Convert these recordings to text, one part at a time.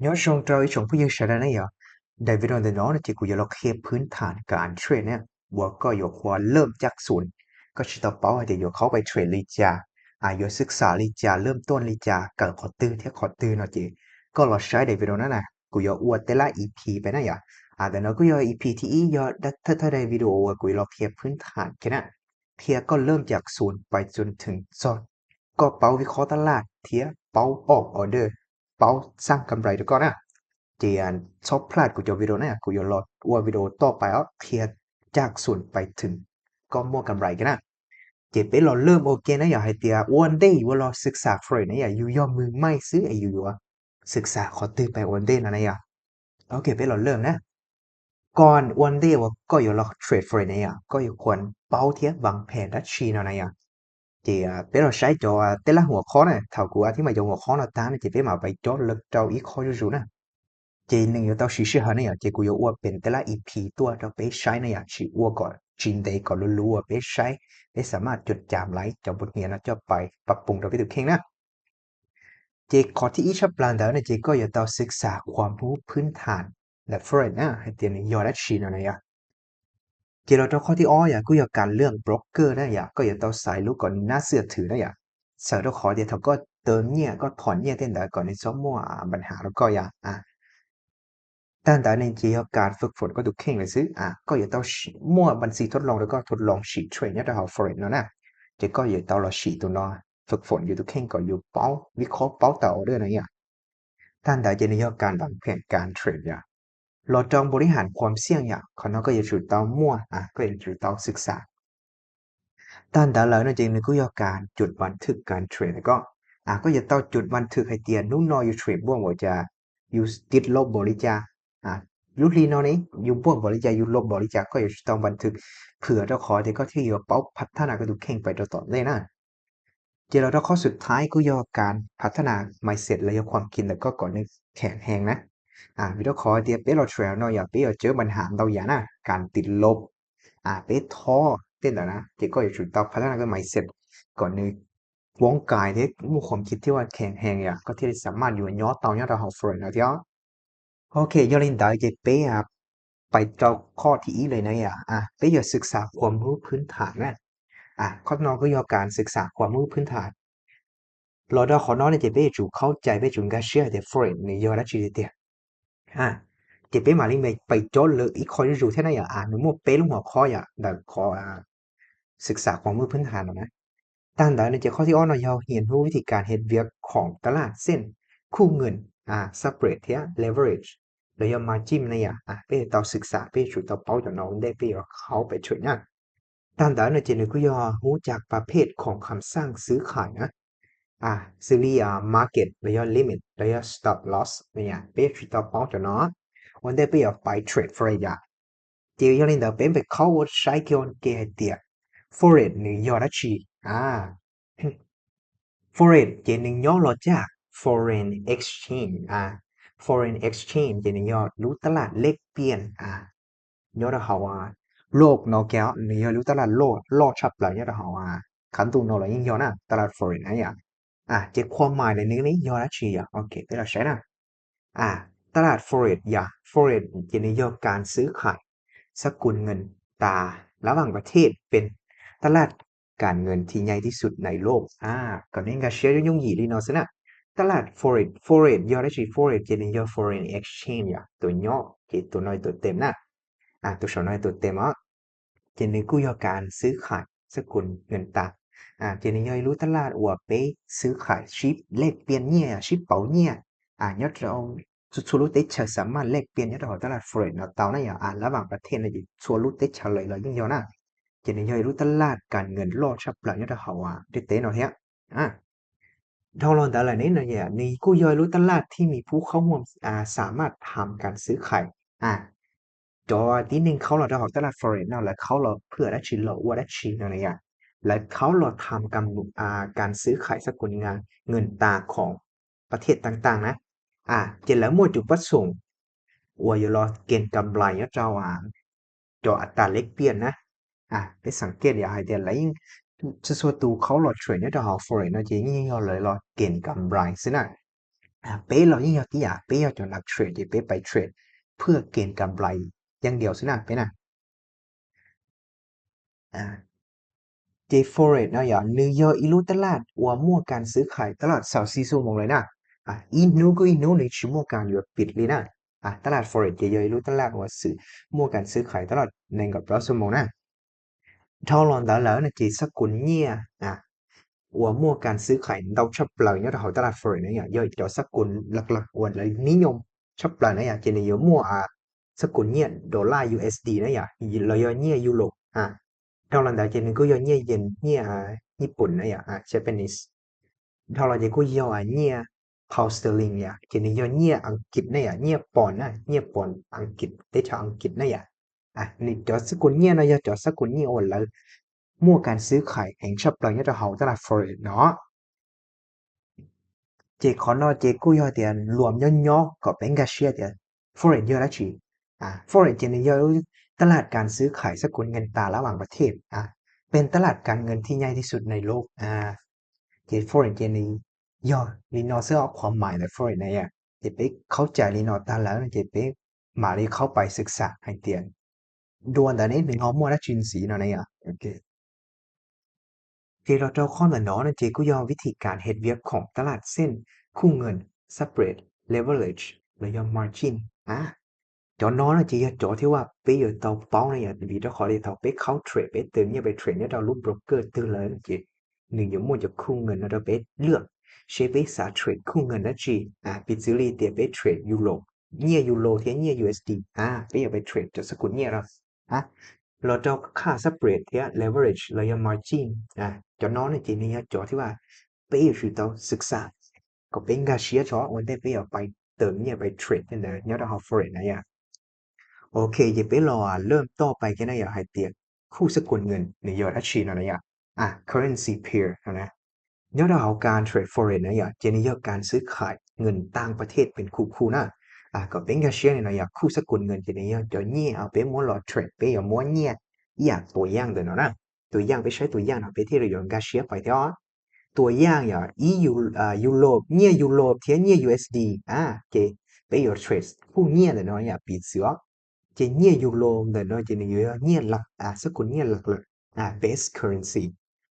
Nyob zoo rau ib tsoom phooj ywg sawv daws na yom. Daim video ntawm no no ces kuv yuav los qhia phwv tham kab trade na, uas koj yuav qhuas lawm caj xus, koj tsis tau paub hais tias yuav khaub pais trade li cas, yuav xwm xam li cas, lawm tuaj li cas, kawm qhov twg thiab qhov twg no ces koj los saib daim video na na, kuv yuav ua tej lab EP pem na yom. Ntawm no kuj yog EP thib ib, yog thawj thawj daim video uas kuv yuav los qhia phwv tham kiag na, qhia koj lawm caj xus pais txog txog koj paub vib khob tab laj thiab paub ob order, paub xaj kam rais rau koj na. Ces txhob plaj kuv cov video na, kuv yuav los ua video toj pais ob qhia caj xus pais txog koj muaj kam rais kiag na. Ces peb los lawm ua ke na yom, hais tias ua ntej yuav los xwm xam forex na yom, yus yog mws maij xwb es yus yuav xwm xam qhov twg pais ua ntej no na yom. Ok, peb los lawm na. Koj ua ntej uas koj yuav los trade forex na yom, koj yuav kuas paub thiab vam phem dab tsi no na yom. Ces peb los saib cov tej lab huam qhob na, thaum kuv a thiab mas cov huam qhob no tag no ces peb mam pais cob lawm rau ib qho zuj zus na. Ces nws yuav tau siv sij hawm na yom, ces kuv yuav ua pem tej lab EP tuaj rau peb saib na yom, tsis ua kom tsis ntev kom luv luv uas peb saib, peb xam maj cuam cas laiv cov npus hniav no coj pais pab pum rau peb tus kheej na. Ces qhov thib ib tshaj plaws ntawd no ces koj yuav tau xwm xam qhuas hmub phwv tham ntawm forex na, hais tias nws yog dab tsi no na yom. Ces los rau qhov thib ob yom, kuj yog kab lwm broker na yom, koj yuav tau xaiv lub kom nws nab xwm thwm na yom, xav rau qhov tias thaum koj tawm nyiaj koj thom nyiaj tej ntawd kom nws txhob muaj npa nhav rau koj yom. Tag ntawd ne ces yog kab fwm foom koj tus kheej lawm xwb, koj yuav tau muaj npa xis thoj loo rau koj thoj loo sim trade nyob rau hauv forex no na. Ces koj yuav tau los sim tus no, fwm foom yus tus kheej kom yus paub vib khob paub tau order no yom. Tag ntawd ces nws yog kab vam phem kab trade yom. Los rau npau li has qhuas xiaj yom, qhov no koj yuav tsum tau muaj, koj yuav tsum tau xwm xam. Tag ntawd lawm no ces nws kuj yog kab cuam npa thwm kab trade koj. Koj yuav tau cuam npa thwm hais tias hnub no yus trade npuaj npaum cas, yus tiv los npaum li cas, lub hli no ne yus npuaj npaum li cas, yus los npaum li cas, koj yuav tsum tau npa thwm phwm rau qhov tias koj thiaj yuav paub phav thab nas koj tus kheej pais rau tom ntej na. Ces los rau qhov xub thawj kuj yog kab phav thab nas mindset los yog qhuas kis ntawm koj kom nws kheev heev na. Vim rau qhov tias peb los trade no yom, peb yuav cawb npa nhav ntau yam na, kab tiv los, peb thob tej ntawd na, ces koj yuav tsum tau phav thab nas koj mindset kom nws kuab kais thiab muaj qhuas kis thiab ua kheev heev yom, koj thiaj li xam maj yuav nyob tau nyob rau hauv forex no thiab. Ok, yog li ntawd ces peb pais rau qhov thib ib li na yom, peb yuav xwm xam qhuas hmub phwv tham na. Qhov no kuj yog kab xwm xam qhuas hmub phwv tham. Los rau qhov no ne ces peb yuav tsum khaub cai, peb yuav tsum nkag siab hais tias forex nws yog dab tsi tiag tiag. Ces peb mam li pais cob lawm ib qho zuj zus thiab na yom, nws muaj peb lub hom qhov yom ntawm qhov xwm xam qhuas hmub phwv tham no na. Tag ntawd no ces qhov thib ob no yog hias hnub vib thib kab hev viav khoom tab laj xej, khuj ngwm, spread thiab leverage los yog margin na yom, peb yuav tau xwm xam, peb yuav tsum tau paub cov no ua ntej peb yuav khaub pais trade na. Tag ntawd no ces nws kuj yog hnub cas pa phej khoom kham xaj xwb khais na, xws li market los yog limit los yog stop loss na yom, peb yuav tsum tau paub cov no ua ntej peb yuav pais trade forex yom. Ces yog li ntawd peb pais khaub ua saib kiag ua ke hais tias forex nws yog dab tsi. Forex ces nws nyob los caj foreign exchange. Foreign exchange ces nws yog lub tab laj lej piaj nyob rau hauv loj no kiag, nws yog lub tab laj loj tshaj plaws nyob rau hauv qab ntuj no los yeej yog na, tab laj forex na yom. Ces qhua mais li nws ne yog dab tsi yom, ok peb los saib na. Tab laj forex yom, forex ces nws yog kab xwb khais xab kus ngwm tas lab vam pas thej pes tab laj kab ngwm thi nyai tib xus nais loj. Kom nej nkag siab yooj yooj yim li no xwb na. Tab laj forex, forex yog dab tsi, forex ces nws yog foreign exchange yom, tus nyob ces tus no tus tem na, tus saum no tus tem os. Ces nws kuj yog kab xwb khais xab kus ngwm tas. Ces nws yog ib lub tab laj uas peb xwb khais sib lej piaj nyiaj, sib pauv nyiaj nyob rau txhua txhua lub teb chaws, xam maj lej piaj nyob rau hauv tab laj forex no tau na yom. Lab vam pas thej no ces txhua lub teb chaws lawm los yeej yog na. Ces nws yog ib lub tab laj kab ngwm loj tshaj plaws nyob rau hauv ntiaj teb no thiab. Dhau los ntawd lawm ne no nws kuj yog ib lub tab laj thib me phub khaub muag xam maj tham kab xwb khais. Cov tib neeg khaub los rau hauv tab laj forex no lawv khaub los phwm dab tsi los ua dab tsi no na yom. Lawv khaub los tham kab xwb khais xab kus ngwm tas khoom pas thej tas tas na. Ces lawv muaj cov pab xoom uas yuav los kev kam nplais nyob rau cov tas lej piaj na. Peb xav kiaj li hais tias lawv yeej txhua txhua tus khaub los trade nyob rau hauv forex no ces yeej yog lawv los kev kam nplais xwb na. Peb los yeej yog tib yam, peb yog cov neeg trade ces peb pais trade เพื่อเก็งกำไร อย่างเดียว xwb na peb na. Ces forex no yog nws yog ib lub taj laj uas muaj kas xwb khais tas los xaus xib xu moos lawm na. Ib hnub kuj ib hnub nws tsis muaj kas yuav pim li na. Taj laj forex ces yog ib lub taj laj uas xwm muaj kas xwb khais tas los nees nkaum plaub xu moos na. Dhau los ntawd lawm no ces xab kus nyiaj uas muaj kas xwb khais ntau tshaj plaws nyob rau hauv taj laj forex no yog cov xab kus laj laj uas lawv nib nyoos tshaj plaws na yom, ces nws yuav muaj xab kus nyiaj dollar U S D na yom, los yog nyiaj Euro. Dhau los ntawd ces nws kuj yog nyiaj yen, nyiaj Nyij Pooj na yom, Japanese. Dhau los ces kuj yog nyiaj pound sterling yom, ces nws yog nyiaj Askiv na yom, nyiaj pound na, nyiaj pound Askiv, teb chaws Askiv na yom. Nws cov xab kus nyiaj no yog cov xab kus nyiaj uas lawv muaj kas xwb khais heev tshaj plaws nyob rau hauv taj laj forex no. Ces qhov no ces kuj yog tias luam nyob nyob kom peb nkag siab tias forex yog dab tsi. Forex ces nws yog taj laj kas xwb khais xab kus nyiaj tas lab vas pas thej, peb taj laj kas nyiaj thij nyaj thij xus na lub. Ces forex ces nws yog li no xwb, qhuav mais ntawm forex na yom. Ces peb khaub cai li no tag lawm no ces peb mam li khaub pais xwm xam hais tias dua ntawd ne nws ho muaj dab tsi ntxiv no na yom. Ces los rau qhov ntawm no no ces kuj yog vib thim kas hem viav khoom taj laj xej, khu ngwm, spread, leverage los yog margin. Cov no no ces yog cov thiab uas peb yuav tau paub na yom, vim rau qhov li thaum peb khaub trade peb tawm nyiaj pais trade nyob rau lub broker twg lawm ces nws yuav muaj cov khu ngwm no rau peb lwaj, seb peb xav trade khu ngwm dab tsi. Piv txwv li tias peb trade Euro, nyiaj Euro thiab nyiaj U S D, peb yuav pais trade cov xab kus nyiaj no. Los rau khaj spread thiab leverage los yog margin, cov no no ces nws yog cov thiab uas peb yuav tsum tau xwm xam kom peb nkag siab tso ua ntej peb yuav pais tawm nyiaj pais trade ntawd nyob rau hauv forex na yom. Ok, ces peb los lwm toj pais kiag na yom, hais tias khu xab kus ngwm nws yog dab tsi no na yom. Currency pair no na. Nyob rau hauv kas trade forex na yom, ces nws yog kas xwb khais ngwm tas pas thej pes khu khu na. Kom peb nkag siab li no yom, khu xab kus ngwm ces nws yog cov nyiaj uas peb muab los trade, peb yuav muab nyiaj ib yam tua yaj ntawm no na. Tua yaj, peb saib tua yaj no peb thiaj li yuav nkag siab pais thiab. Tua yaj yog ib Euro, nyiaj Euro thiab nyiaj U S D, ces peb yuav trade khu nyiaj ntawm no yom, piv txwv os. Ces nyiaj Euro ntawm no ces nws yuav yog nyiaj laj, xab kus nyiaj laj lawm, best currency.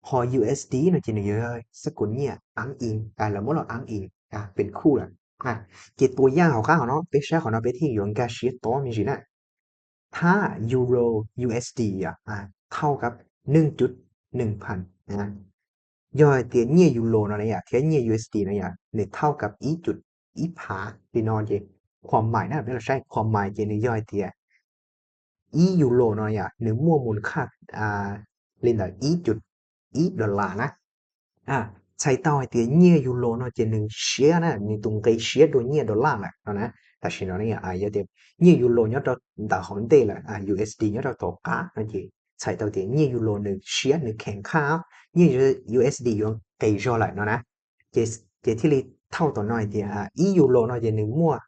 Ho U S D no ces nws yuav yog xab kus nyiaj aav ib, lawv muab los aav ib, pes khu lawm. Ces tua yaj hauv qab hauv no peb saib qhov no peb thiaj yuav nkag siab tob me ntsis na. Thab Euro U S D yom, thauj kab neeg cuv neeg phan. Yog hais tias nyiaj Euro no na yom thiab nyiaj U S D no yom, nws thauj kab ib cuv ib phav li no ces qhuas mais na, peb los saib qhuas mais ces nws yog hais tias ib Euro no yom, nws muaj mus khaj li ntawm ib cuv ib dollar na. Txhais tau hais tias nyiaj Euro no ces nws siab na, nws tus nqi siab dua nyiaj dollar lawm no na. Tam sim no yog tias nyiaj Euro nyob rau ntawm hauv ntej lawm, U S D nyob rau tom qab no ces txhais tau tias nyiaj Euro nws siab nws kheev khaj, nyiaj U S D yuav nqis zog lawm no na. Ces thiaj li thauj tom no hais tias ib Euro no ces nws muaj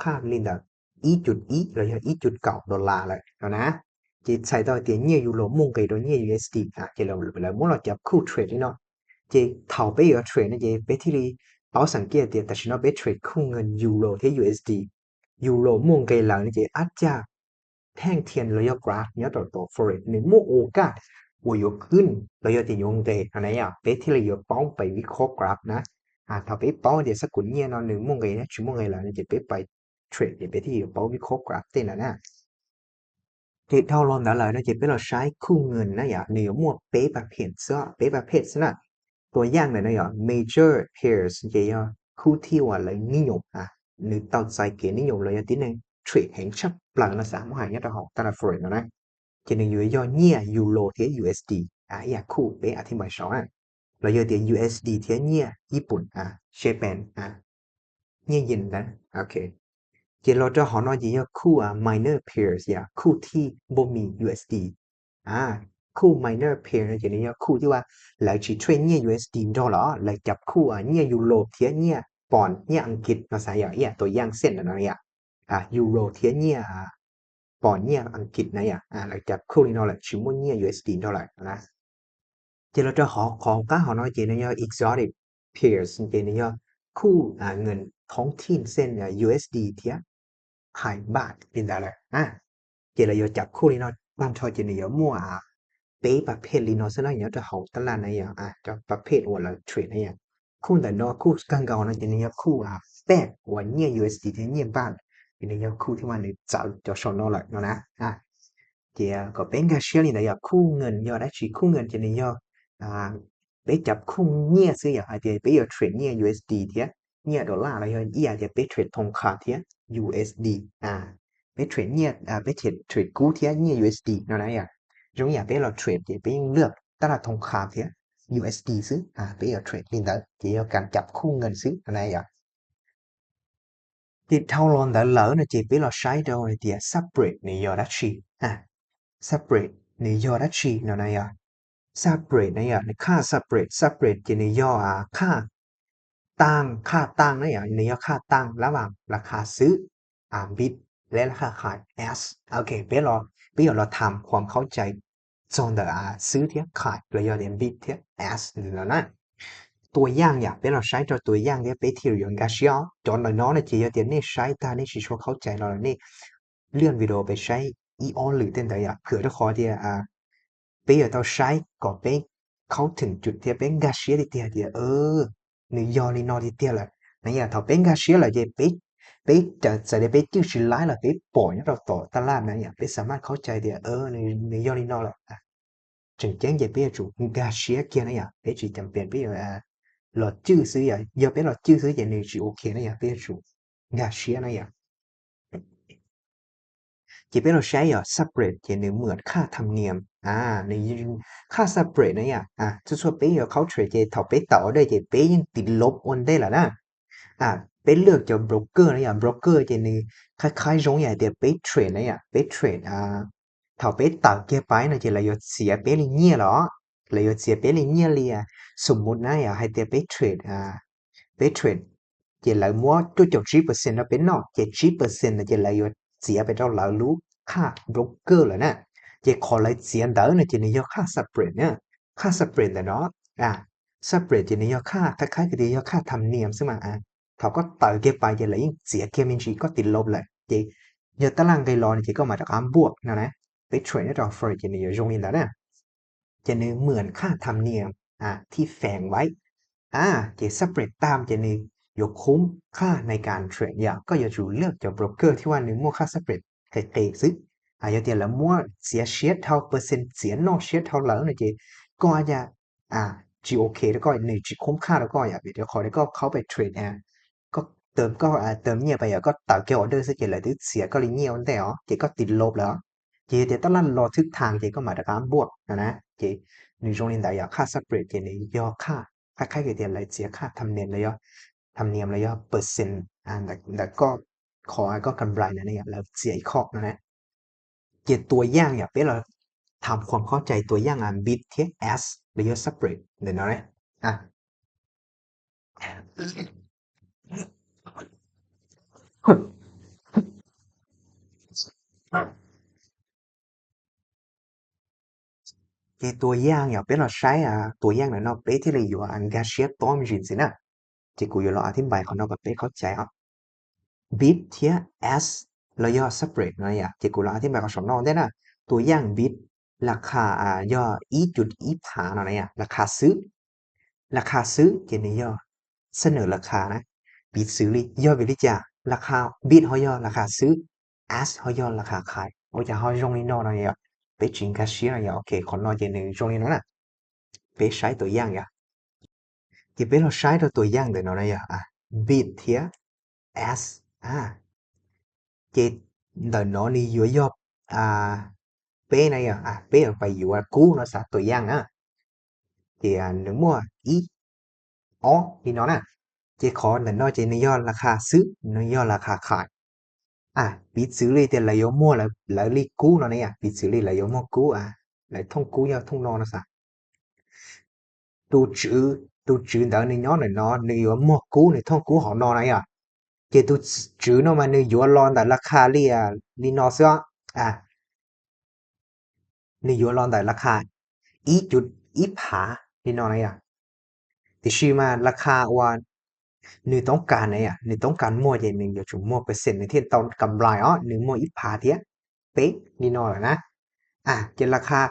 khaj li ntawm ib cuv ib los yog ib cuv kaum dollar lawm no na. Ces txhais tau tias nyiaj Euro muaj nqis rau nyiaj U S D, ces lawv muab los cov khu trade li no. Ces thaum peb yuav trade no ces peb thiaj li paub xeem kiaj tias tam sim no peb trade khu nyiaj Euro thiab U S D. Euro muaj nqis lawm no ces ab cag theej thiaj los yog graph nyob rau tom forex nws muaj ua kaj uas yuav khwb los yog tias yuav nqis no na yom, peb thiaj li yuav paub pais vib khob graph na. Thaum peb paub tias xab kus nyiaj no nws muaj nqis thiab tsis muaj nqis lawm no ces peb pais trade ces peb thiaj yuav paub vib khob graph tej ntawd na. Ces dhau los ntawd lawm no ces peb los saib khu nyiaj na yom, nws yuav muaj peb pa phet xwb, peb pa phet xwb na. Tua yaj ntawm no yog major pairs ces yog khu thij uas lawv nib nyoos, nws tau txais kev nib nyoos los yog tib neeg trade heev tshaj plaws no xav muab hais nyob rau hauv taj laj forex no na. Ces nws yuav yog nyiaj Euro thiab U S D, ib yam khu peb a thib npais saud na, los yog tias U S D thiab nyiaj Nyij Pooj, Japan, nyiaj yen ntawd. Ces los rau hauv no ces yog khu minor pairs yom, khu thij npoj mis U S D. Khu minor pair no ces nws yog khu thij uas lawv tsis trade nyiaj U S D nrog lawm, lawv cov khu nyiaj Euro thiab nyiaj pound nyiaj Askiv no xav yog ib yam tua yaj xej ntawm no yom. Euro thiab nyiaj pound nyiaj Askiv na yom, lawv cov khu li no lawm tsis muaj nyiaj U S D nrog lawm na. Ces los rau hauv qhov qab hauv no ces nws yog exotic pairs ces nws yog khu ngwm thoob thij xej USD thiab hais bat li ntawd lawm. Ces lawv yuav cab khu li no tag nrho ces nws yuav muaj peb pab phem li no xwb na nyob rau hauv tab laj na yom, cov pab phem uas lawv trade na yom. Khu ntawm no khu kawg nkaus no ces nws yog khu peb uas nyiaj USD thiab nyiaj bat, ces nws yog khu thiab mas nws txawv cov saum no lawm no na. Ces kom peb nkag siab li ntawd yog khu ngwm yog dab tsi, khu ngwm ces nws yog peb cab khu nyiaj xwb yom, hais tias peb yuav trade nyiaj USD thiab nyiaj dollar los yog ib yam tias peb trade thoo kha thiab USD, peb trade nyiaj, peb trade kub thiab nyiaj USD no na yom. Zoo ib yam peb los trade ces peb yeej lwaj tab laj thoo kha thiab USD xwb, peb yuav trade li ntawd ces yog kas cab khu ngwm xwb no na yom. Ces dhau los ntawd lawm no ces peb los saib rau hais tias spread nws yog dab tsi, spread nws yog dab tsi no na yom. Spread na yom, nws khaj spread, spread ces nws yog khaj taaj, khaj taaj na yom, nws yog khaj taaj lab vas las khas xwb, bid lab khas khais as. Ok, peb yuav los tham khom khaub cai txog ntawm xwb thiab khais los yog tias bid thiab as ntawd na. Tua yaj yom, peb los saib rau tua yaj thiab peb thiaj yuav nkag siab. Cov ntawm no no ces yog tias nej saib tag nej tsis tshua khaub cai los nej lwaj video peb saib ib ob lwm tej ntawd yom, phwm rau qhov tias peb yuav tau saib kom peb khaub theem cwm thiab peb nkag siab tiag tiag tias nws yog li no tiag tiag lawm na yom. Thaum peb nkag siab lawm ces peb, peb txawm tias peb cwj tsis laib los peb pom nyob rau tom tab laj na yom, peb xa maj khaub cai tias nws yog li no lawm. Tseem ceeb ces peb yuav tsum nkag siab kiag na yom, peb tsis cam pem peb yuav los cwj xwb yom, yog peb los cwj xwb ces nws tsis ok na yom, peb yuav tsum nkag siab na yom. Ces peb los saib yog spread ces nws muaj khaj tham niam, khaj spread na yom. Txhua txhua peb yuav khaub trade ces thaum peb tawm order ces peb yeej tiv lob ua ntej lawm na. Peb lwaj cov broker na yom, broker ces nws qhab qhab zoo yam tias peb trade na yom, peb trade thaum peb tawm kiag pais no ces lawv yuav txiav peb li nyiaj los, lawv yuav txiav peb li nyiaj li, xum mus na yom, hais tias peb trade, peb trade ces lawv muab cuaj caum tsib percent rau peb noj ces tsib percent no ces lawv yuav txiav pem rau lawv lub khaj broker lawm na. Ces qhov lawv txiav ntawd no ces nws yog khaj spread na. Khaj spread ntawm no, spread ces nws yog khaj qhab qhab tias yog khaj tham niam xwb mas. Thaum koj tawm kiag pais ces lawv yeej txiav kiag me ntsis koj tiv lob lawm ces yog tab laj nqis los no ces koj mam rov qab npuaj no na. Peb trade nyob rau forex ces nws yuav zoo li ntawd na. Ces nws muaj khaj tham niam thib feem vaib, ces spread tam ces nws yuav khum khaj neeg kas trade yom. Koj yuav tsum lwaj cov broker thiab vaj nws muaj khaj spread qis qis xwb. Yog tias lawv muab txiav siab dhau percent, txiav noj siab dhau lawm no ces koj a cas tsis ok rau koj, nws tsis khum khaj rau koj yom, vim rau qhov tias koj khaub pais trade, koj tawm, koj tawm nyiaj pais yom, koj tawm kiag order xwb ces lawv twb txiav koj li nyiaj ua ntej os, ces koj tiv lob lawm. Ces yog tias tab laj los thwb tham ces koj mam rov qab npuaj no na. Ces nws zoo li ntawd yom, khaj spread ces nws yog khaj, qhab qhab tias lawv txiav khaj tham niam los yog, tham niam los yog percent ntawm koj, qhov koj company na yom, lawv txiav ib qho no na. Ces tua yaj yom, peb los tham khom khaub cai tua yaj bid thiab as los yog spread ntawm no na. Ces tua yaj yom, peb los saib tua yaj ntawm no peb thiaj li yuav nkag siab tob me ntsis ntxiv na. Ces kuv yuav los a thib npais qhov no kom peb khaub cai os. Bid thiab as los yog spread no yom, ces kuv los a thib npais qhov saum no ntej na. Tua yaj bid las khas yog ib cum ib phav no na yom, las khas xwb. Las khas xwb ces nws yog sab nws las khas na. Piv txwv li yog vim li cas las khas bid ho yog las khas xwb, as ho yog las khas khais, ua cas ho zoo li no no yom, peb tsis nkag siab no yom. Ok, qhov no ces nws zoo li no na. Peb saib tua yaj yom. Ces peb los saib rau tua yaj ntawm no na yom, bid thiab as. Ces ntawm no nws yuav yog peb na yom, peb yuav pais yuav kub no xav tua yaj na. Ces nws muaj ib ob li no na. Ces qhov ntawm no ces nws yog las khas xwb, nws yog las khas khais. Piv txwv li tias lawv yuav muag lawv li kub no ne yom, piv txwv li lawv yuav muag kub, lawv thooj kub yog thooj no no xav. Tus tswv, tus tswv ntawd nws nyob ntawm no, nws yuav muag kub, nws thooj kub hauv no na yom. Ces tus tswv no mas nws yuav los ntawm las khas li, li no xwb. Nws yuav los ntawm las khas ib cum ib phav li no na yom. Tiam sis mas las khas uas nws toob kas na yom, nws toob kas muaj ces nws yuav tsum muaj percent nws thiaj tau kam nplais os, nws muaj ib phav thiab peb li no lawm na. Ces las khas,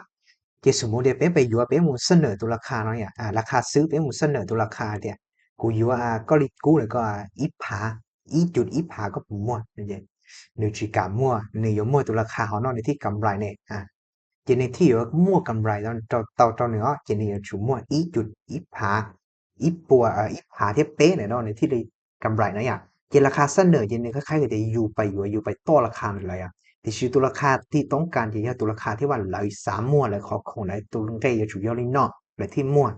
ces xum mus tias peb pes yuav peb mus xab nawm tus las khas no yom, las khas xwb peb mus xab nawm tus las khas tias kuv yuav koj li kub lawm koj ib phav, ib cum ib phav koj puas muaj. Nws tsis kam muaj, nws yuav muaj tus las khas hauv no nws thiaj kam nplais ne. Ces nws thiaj yuav muaj kam nplais tau rau nws os, ces nws yuav tsum muaj ib cum ib phav, ib puas ib phav thiab peb ntawm no nws thiaj li kam nplais na yom. Ces las khas xab nawm ces nws qhib qhib tias yus pais yuav yus pais toj las khas ntawm lawv yom, tiam sis tus las khas thiaj toob kas ces yog tus las khas thiab vaj lawv xav muaj lawv qhov khoom lawv tus nqe yuav tsum yog li no lawv thiaj muaj.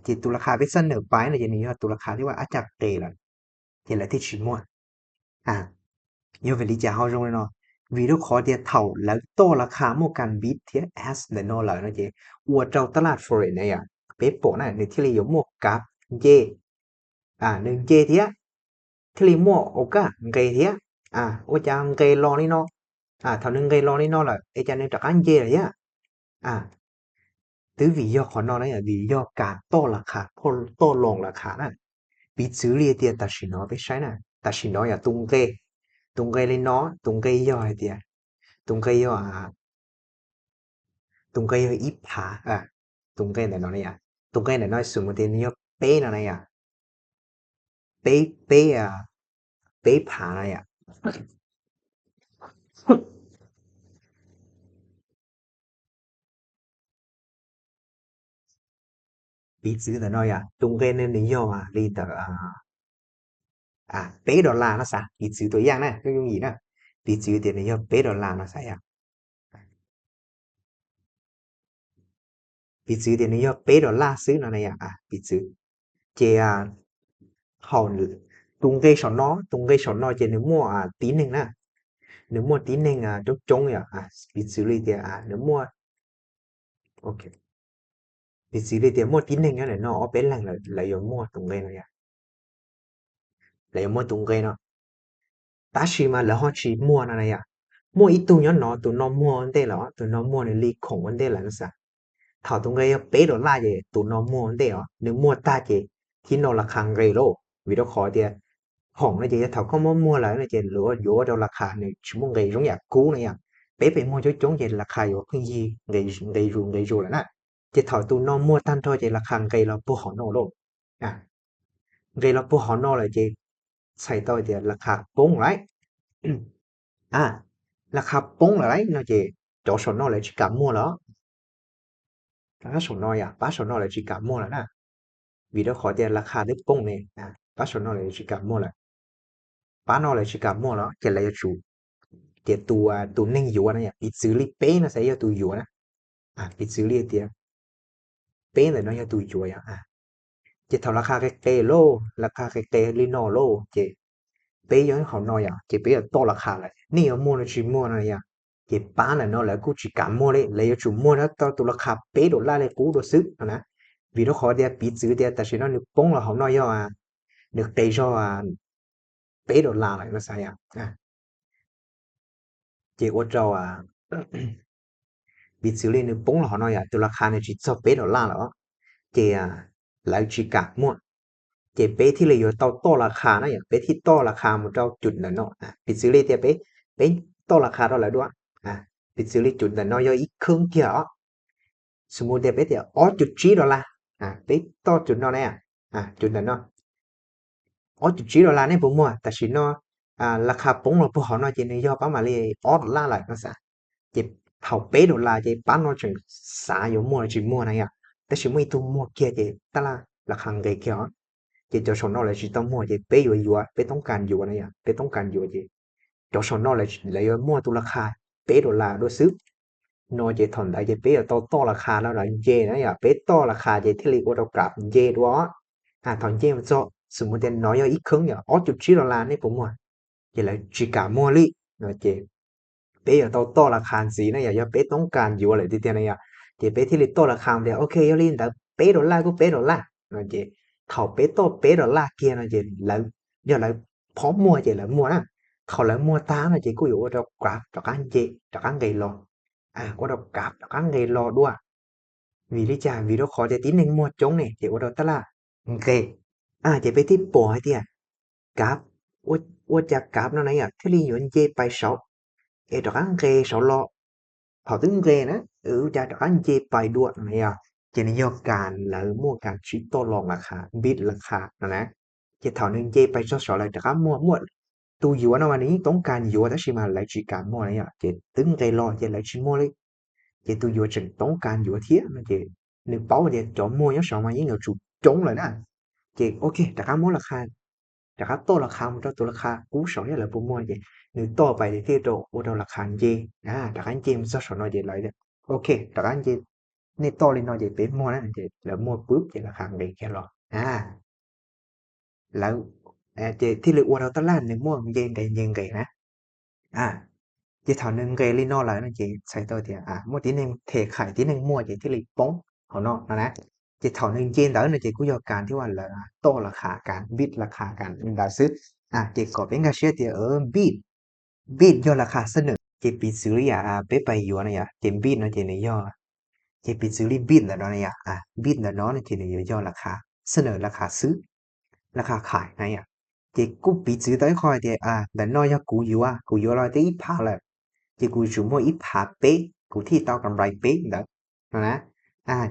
Ces tus las khas peb xab nawm pais no ces nws yog tus las khas thiab vaj ab cag qes lawm, ces lawv thiaj tsis muaj. Yog vim li cas ho zoo li no? Vim rau qhov tias thaum lawv toj las khas muaj kas npiv thiab as ntawm no lawm no ces ua rau tab laj forex na yom, peb pom na nws thiaj li yuav muaj kav nce, nws nce thiab thiaj li muaj ua kaj nqes thiab. Ua cas nqes los li no? Thaum nws nqes los li no lawm es cas nws rov qab nce lawm thiab? Twb vim yog qhov no na, vim yog kas toj las khas, toj los las khas na. Piv txwv li tias tam sim no peb saib na, tam sim no yog tus nqe, tus nqe li no, tus nqe yog hais tias, tus nqe yog, tus nqe yog ib phav, tus nqe ntawm no na yom, tus nqe ntawm no xum mus tias nws yog peb no na yom, peb, peb, peb phav no yom. Piv txwv ntawm no yom, tus nqe ne nws yog li ntawm peb dollar no xav, piv txwv tus yaj na, yooj yooj yim na, piv txwv tias nws yog peb dollar no xav yom. Piv txwv tias nws yog peb dollar xwb no na yom, piv txwv. Ces hauv tus nqe saum no, tus nqe saum no ces nws muaj tib neeg na, nws muaj tib neeg coob coob yom, piv txwv li tias nws muaj, piv txwv li tias muaj tib neeg nyob ntawm no ob peb leeg lawv yuav muaj tus nqe no yom, lawv yuav muaj tus nqe no. Tab sis mas lawv ho tsis muag no na yom, muaj ib tug nyob no, tus no muag ua ntej lawm, tus no muag nws li khoom ua ntej lawm no xav. Thaum tus nqe yog peb dollar ces tus no muag ua ntej os, nws muag tag ces thib no las khas nqes lauj, vim rau qhov tias khoom no ces yog thaum koj muab muag lawm no ces yuav ua rau las khas nws tsis muaj nqes zoo yam kub no yom. Peb pes muag coob coob ces las khas yuav pheej yig nqes zus nqes zus lawm na. Ces thaum tus no muag tag nrho ces las khas nqes los puag hauv no lauj, nqes los puag hauv no lawm ces txhais tau tias las khas poob lawm. Las khas poob lawm no ces cov saum no lawv tsis kam muag lawm. Pab saum no yom, pab saum no lawv tsis kam muag lawm na, vim rau qhov tias las khas twb poob ne, pab saum no lawv tsis kam muag lawm. Pab no lawv tsis kam muag lawm ces lawv yuav tsum, ces tus, tus neeg yuav na yom, piv txwv li peb no xav yog tus yuav na, piv txwv li tias peb ntawm no yog tus yuav yom. Ces thaum las khas qe qe lauj, las khas qe qe li no lauj ces peb yuav hauv no yom, ces peb yuav toj las khas lawm, nej yuav muag los tsis muag no yom. Ces pab ntawm no lawv kuj tsis kam muag li, lawv yuav tsum muag tau tus las khas peb dollar li qub dua xwb no na. Vim rau qhov tias piv txwv tias tam sim no nws poob los hauv no yog nws qe zog peb dollar lawm no xav yom. Ces ua rau piv txwv li nws poob los hauv no yom, tus las khas nws tsis txog peb dollar lawm, ces lawv tsis kam muag. Ces peb thiaj li yuav tau toj las khas na yom, peb thiaj toj las khas mus rau cum ntawm no. Piv txwv li tias peb, peb toj las khas rau lawv dua, piv txwv li cum ntawm no yog ib khwb kiag os. Xws mus tias peb tias ob cum tsib dollar, peb toj cum no na, cum ntawm no ob cum tsib dollar nej puas muag? Tam sim no las khas poob los puag hauv no ces nws yog pab mam li ob dollar lawm no xav. Ces thaum peb dollar ces pab no tseem xav yuav muag los tsis muag na yom, tab sis muaj ib tug muag kiag ces tab laj las khas nqes kiag os. Ces cov saum no lawv tsis tau muag ces peb yuav yuav, peb toob kas yuav na yom, peb toob kas yuav ces cov saum no lawv yuav muag tus las khas peb dollar dua xwb. No ces thaum ntawd ces peb yuav tau toj las khas los lawv nce na yom, peb toj las khas ces thiaj li ua rau graph nce dua. Thaum nce mus txog xws mus tias no yog ib khwb yom ob cum tsib dollar nej puas muag? Ces lawv tsis kam muag li no ces peb yuav tau toj las khas ntxiv na yom, yog peb toob kas yuav lawm tiag tiag na yom, ces peb thiaj li toj las khas tias ok yog li ntawd peb dollar kuj peb dollar no ces thaum peb toj peb dollar kiag no ces lawv, yog lawv phob muag ces lawv muag na, thaum lawv muag tag no ces kuj yuav ua rau graph rov qab nce, rov qab nqes los, ua rau graph rov qab nqes los dua. Vim li cas? Vim rau qhov tias tib neeg muag coob ne ces ua rau tab laj nqes, Ces peb thiaj pom hais tias kab, ua cas kab no na yom thiaj li yuav nce pais saud es rov qab nqes saud los. Thaum twb nqes na, ua cas rov qab nce pais dua no na yom. Ces nws yog kas lawv muaj kas tsib toj los las khas, bid las khas no na. Ces thaum nws nce pais txog saud lawv rov qab muag, muaj tus yuav no mas nws yeej toob kas yuav tab sis mas lawv tsis kam muag na yom, ces twb nqes los ces lawv tsis muag li. Ces tus yuav tseem toob kas yuav thiab no ces nws paub tias cov muag nyob saud mas yeej yuav tsum coob lawm na. Ces ok, rov qab muab las khas, rov qab toj las khas mus rau tus las khas qub saud thiab lawv puas muag ces nws toj pais ces thiaj rau ua rau las khas nce, rov qab nce mus txog saum no ces lawv, ok, rov qab nce, nej toj li no ces peb muag na, ces lawv muag pub ces las khas nqis kiag los. Lawv, ces thiaj li ua rau taj laj nws muaj nce nqes nce nqes na. Ces thaum nws nqes li no lawm no ces txhais tau tias muaj tib neeg them khais tib neeg muag ces thiaj li poob hauv no no na. Ces thaum nws nce ntawd no ces kuj yog kas thiab uas lawv toj las khas kas, bid las khas kas li ntawd xwb. Ces kom peb nkag siab tias bid, bid yog las khas xab nws ces piv txwv li yam peb pais yuav no yom, ces bid no ces nws yog, ces piv txwv li bid ntawm no na yom, bid ntawm no no ces nws yuav yog las khas xab nws, las khas xwb, las khas khais na yom. Ces kuj piv txwv tau ib qho hais tias ntawm no yog kuv yuav, kuv yuav los twb ib phav lawm, ces kuv yuav tsum muaj ib phav peb kuv thiaj tau kam rais peb ntawd no na.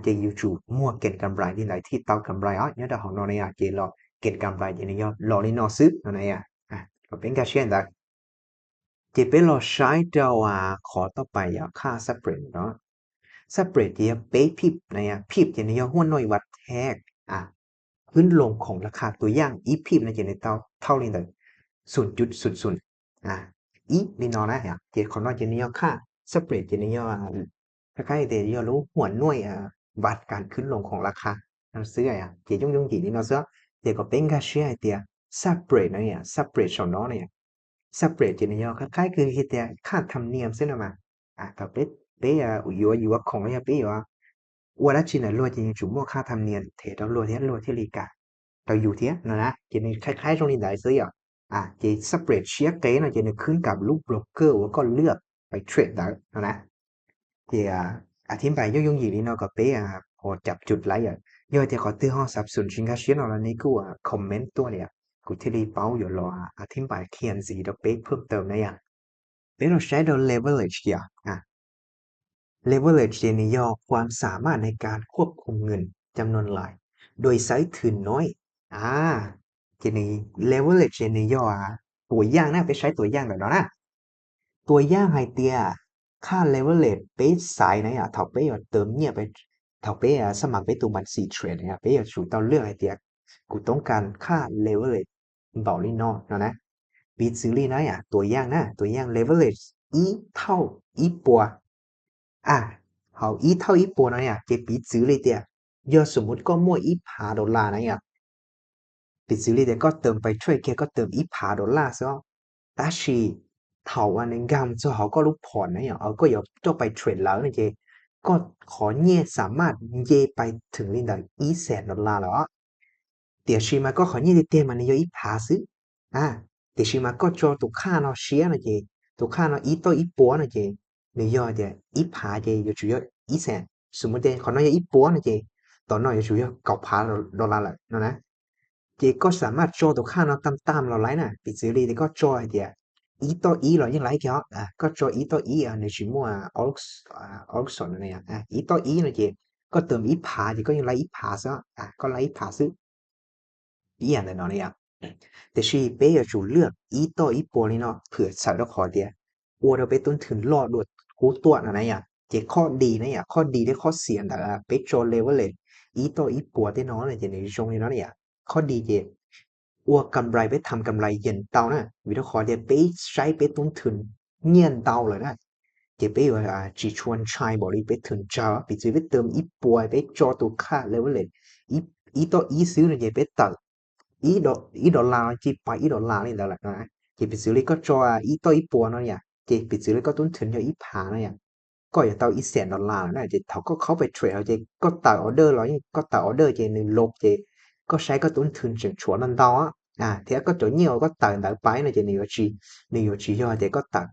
Ces yuav tsum muaj kem kam rais li ntawd thiaj tau kam rais os, nyob rau hauv no na yom, ces los kem kam rais ces nws yog los li no xwb no na yom. Kom peb nkag siab ntawd. Ces peb los saib rau qhov toj pais yog khaj separate no. Separate ces yog peb pip na, pip ces nws yog huaj noj ib vaj thej, khwb loo khoom las khas, tus yaj ib pip no ces nws tau thauj li ntawd xum cuv xum xum ib li no na. Ces qhov no ces nws yog khaj separate ces nws yog, qab qab tias yog lub huaj noj vaj kas khwb loo khoom las khas no xwb, ces yooj yooj yim li no xwb. Ces kom peb nkag siab hais tias separate no, separate saum no na, separate ces nws yog qab qab kws hais tias khaj tham nias xwb no mas. Thaum peb yuav yuav khoom los yog peb yuav ua dab tsi ntawm luag ces yuav tsum muaj khaj tham nias them rau luag thiab luag thiaj li kam rau yus thiab no na. Ces nws qab qab zoo li ntawd xwb yom. Ces separate siab qev no ces nws khwb kam lub broker uas koj lwaj pais trade ntawd no na. Ces athib npais yooj yooj yim li no kom peb ho cam cus lawm yom. Yog tias qhov twg ho xav xum tsis nkag siab no los nej kuj comment tuaj li, kuv thiaj li paub yuav los athib npais qhia ntxiv rau peb phwj tawm na yom. Peb los saib rau leverage yom. Leverage ces nws yog ความสามารถในการควบคุมเงินจำนวนหลาย โดยใช้ทุนน้อย. Ces nws leverage ces nws yog tua yaj na, peb saib tua yaj ntawm no na. Tua yaj hais tias khaj leverage peb xaiv na yom, thaum peb yuav tawm nyiaj, thaum peb xab mas peb tus npas xim trade na yom, peb yuav tsum tau lwaj hais tias kuv toob kas khaj leverage npaum li no no na. Piv txwv li na yom, tua yaj na, tua yaj leverage ib thauj ib puas. Hauv ib thauj ib puas no yom, ces piv txwv li tias yog xum mub koj muaj ib phav dollar na yom, piv txwv li tias koj tawm pais trade kiag koj tawm ib phav dollar xwb, tab sis thaum uas nws nkag mus txog hauv koj lub phom na yom, koj yuav coj pais trade lawm no ces koj qhov nyiaj สามารถ nce pais theem li ntawm ib xees dollar lawm. Tiam sis mas koj qhov nyiaj tiag tiag mas nws yog ib phav xwb. Tiam sis mas koj tso tus khaj no siab no ces tus khaj no ib toj ib puas no ces nws yog tias ib phav ces yuav tsum yog ib xees. Xum mub tias qhov no yog ib puas no ces tom no yuav tsum yog kaum phav dollar lawm no na. Ces koj สามารถ tso tus khaj no tam tam los lawm na, piv txwv li tias koj tso hais tias ib toj ib los yeej laib kiag, koj tso ib toj ib, nws tsis muaj auction, ib toj ib no ces koj tawm ib phav ces koj yeej laib ib phav xwb, koj laib ib phav xwb, ib yam ntawm no na yom. Tiam sis peb yuav tsum lwaj ib toj ib puas li no phwm txhawm rau qhov tias ua rau peb tub nthwv loj dua qub tuaj no na yom. Ces qhov di na yom, qhov di thiab qhov xiam ntawm peb tso leverage ib toj ib puas tej no no ces nws zoo li no na yom. Qhov di ces ua kam rais, peb tham kam rais yeej tau na, vim rau qhov tias peb saib peb tub nthwv nyiaj ntau lawm na, ces peb yuav tsis tshua ntshai npaum li peb thwm tsawg. Piv txwv peb tawm ib puas peb tso tus khaj leverage ib toj ib xwb no ces peb tawm ib dollar no ces pais ib dollar li ntawd lawm no. Ces piv txwv li koj tso ib toj ib puas no yom, ces piv txwv li koj tub nthwv yog ib phav no yom, koj yuav tau ib xees dollar lawm na. Ces thaum koj qhov pais trade los ces koj tawm order los yeej, koj tawm order ces nws los ces koj saib koj tub nthwv tseem tshuav ntau ntau thiab koj cov nyiaj uas koj tawm ntawd pais no ces nws yuav tsis, nws yuav tsis yog tias koj tawm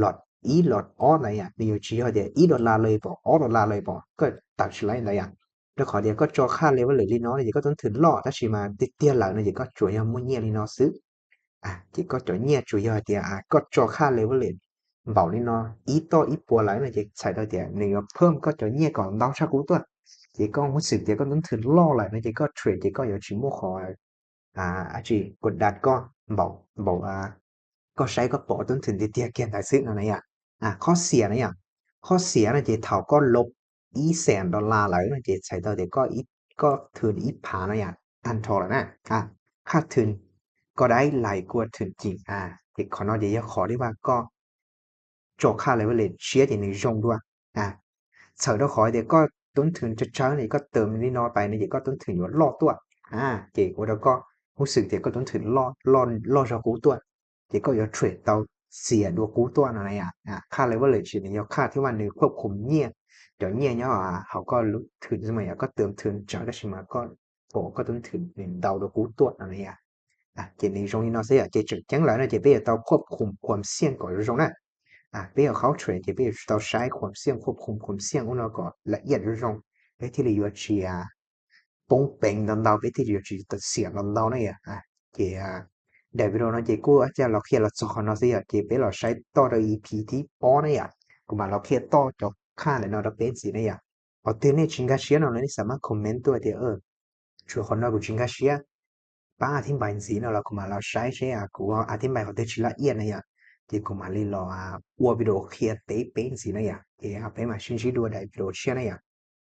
lot ib lot ob ntawd yom, nws yuav tsis yog tias ib dollar los pom, ob dollar los pom, koj tawm tsis laib ntawd yom. Rau qhov tias koj tso khaj leverage li no no ces koj tub thwm loj, tab sis mas tiag tiag lawm no ces koj tsuas yog muaj nyiaj li no xwb. Ces koj cov nyiaj tsuas yog hais tias koj tso khaj leverage npaum li no ib toj ib puas lawm no ces txhais tau tias nws yuav phwm koj cov nyiaj kom ntau tshaj qub tuaj. Ces koj hub xwm tias koj tub thwm loj lawm no ces koj trade ces koj yuav tsis muaj qhov dab tsi kua dab koj npaum npaum koj saib koj pom koj tub thwm tiag tiag kiag ntawd xwb no na yom. Qhov xiam na yom, qhov xiam no ces thaum koj lub ib xees dollar lawm no ces txhais tau tias koj thwm ib phav no yom, tag nrho lawm na, khaj thwm koj dai lais kua thwm cim. Ces qhov no ces yog qhov li vaj koj tso khaj leverage siab ces nws zoo dua. Txhawm rau qhov tias koj tub thwm tsawg tsawg no koj tawm li no pais no ces koj tub thwm yuav loj tuaj, ces ua rau koj hub xwm tias koj tub thwm loj zog qub tuaj, ces koj yuav trade tau xiam dua qub tuaj no na. Khaj leverage nws yog khaj thiab mas nws khwb khum nyiaj, cov nyiaj nyob hauv koj lub thwm mas yog koj tawm thwm tsawg tab sis mas koj pom koj tub thwm nws ntau dua qub tuaj no na. Ces nws zoo li no xwb yom, ces tseem ceeb lawm no ces peb yuav tau khwb khum khuam xiaj kom zoo zoo na. Peb yog qhaub trade ces peb yuav tsum tau saib khuam xiaj khwb khum khuam xiaj ub no kom la iaj zoo zoo, peb thiaj li yuav tsis poob peev ntau ntau, peb thiaj li yuav tsis xiam ntau ntau na yom. Ces daim video no ces kuj ua cas los qhia los txog qhov no xwb yom, ces peb los saib toj rau E P thib ob na yom, kuv mam los qhia toj cov khaj lawm no rau peb ntxiv na yom. Qhov twg nej tsis nkag siab no los nej xav mas comment tuaj tias tshuav qhov no kuv tsis nkag siab, pab a thib npais ntxiv no los kuv mam los saib seb kuv a thib npais qhov twg tsis laj iaj na yom, ces kuv mam li los ua video qhia teb peb ntxiv na yom. Ces peb mam sib ntsib dua daim video tshiab na yom.